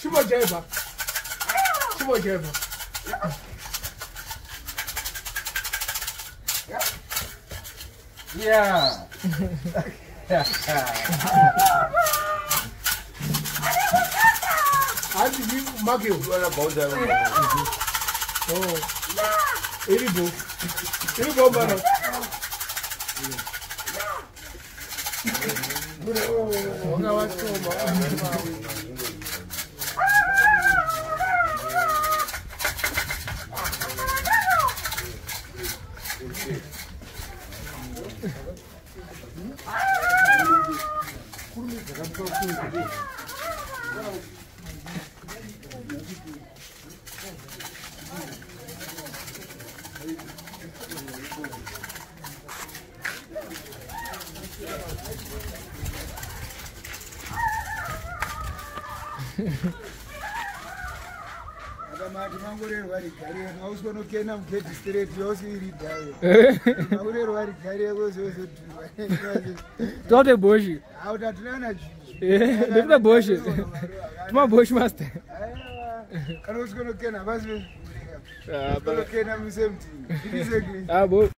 Chimbojaivha. Chimbojaivha. Yeah. Handidi makeo. Oh. Iribo. Iribo bana. Wanga washoma. Akamati mangorerwa rigare ausikonokena mugedhi straight yausiiridhayo mangorerwa rigare kozozodhurwa Tote boshi. Autatinana. Ndikuda boshi. Tuma boshi master. Kana usikonokena basi konokena musemti. Ah bo.